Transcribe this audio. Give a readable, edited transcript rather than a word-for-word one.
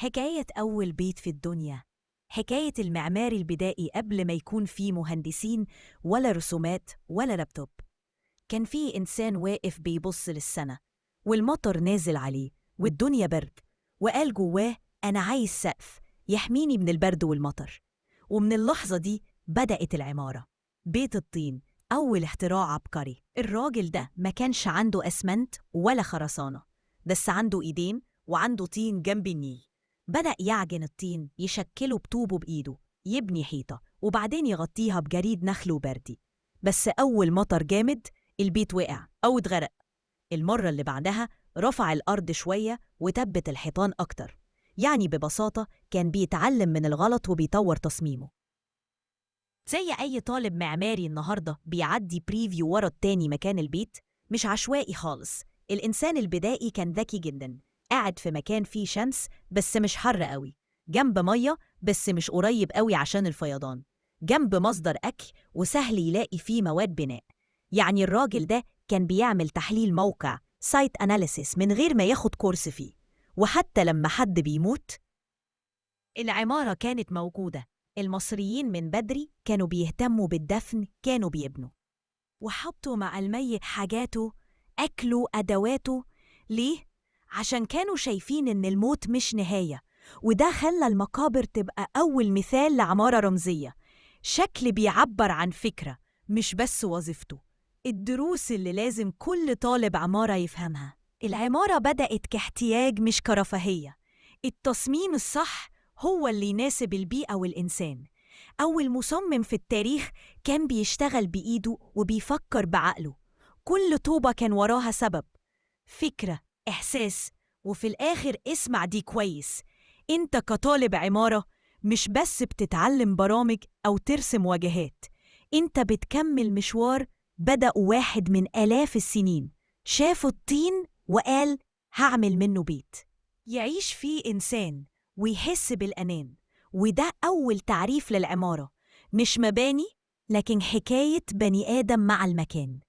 حكاية أول بيت في الدنيا، حكاية المعماري البدائي قبل ما يكون فيه مهندسين ولا رسومات ولا لابتوب. كان فيه إنسان واقف بيبص للسما والمطر نازل عليه والدنيا برد، وقال جواه: أنا عايز سقف يحميني من البرد والمطر. ومن اللحظة دي بدأت العمارة. بيت الطين، أول اختراع عبقري. الراجل ده ما كانش عنده أسمنت ولا خرسانة، بس عنده إيدين وعنده طين جنب النيل. بدأ يعجن الطين، يشكله بطوبه بإيده، يبني حيطة وبعدين يغطيها بجريد نخل وبردي. بس أول مطر جامد البيت وقع أو اتغرق. المرة اللي بعدها رفع الأرض شوية وتبت الحيطان أكتر. يعني ببساطة كان بيتعلم من الغلط وبيطور تصميمه. زي أي طالب معماري النهاردة بيعدي preview ورا التاني مكان البيت، مش عشوائي خالص. الإنسان البدائي كان ذكي جدا، قاعد في مكان فيه شمس بس مش حر قوي، جنب مية بس مش قريب قوي عشان الفيضان، جنب مصدر أكل وسهل يلاقي فيه مواد بناء. يعني الراجل ده كان بيعمل تحليل موقع، site analysis، من غير ما ياخد كورس فيه. وحتى لما حد بيموت، العمارة كانت موجودة. المصريين من بدري كانوا بيهتموا بالدفن، كانوا بيبنوا وحطوا مع الميت حاجاته، أكله، أدواته. ليه؟ عشان كانوا شايفين إن الموت مش نهاية. وده خلى المقابر تبقى أول مثال لعمارة رمزية، شكل بيعبر عن فكرة مش بس وظيفته. الدروس اللي لازم كل طالب عمارة يفهمها: العمارة بدأت كاحتياج مش كرفاهية. التصميم الصح هو اللي يناسب البيئة والإنسان. أول مصمم في التاريخ كان بيشتغل بإيده وبيفكر بعقله. كل طوبة كان وراها سبب، فكرة، إحساس. وفي الآخر اسمع دي كويس: أنت كطالب عمارة مش بس بتتعلم برامج أو ترسم واجهات، أنت بتكمل مشوار بدأ واحد من آلاف السنين، شاف الطين وقال هعمل منه بيت يعيش فيه إنسان ويحس بالأمان. وده أول تعريف للعمارة، مش مباني، لكن حكاية بني آدم مع المكان.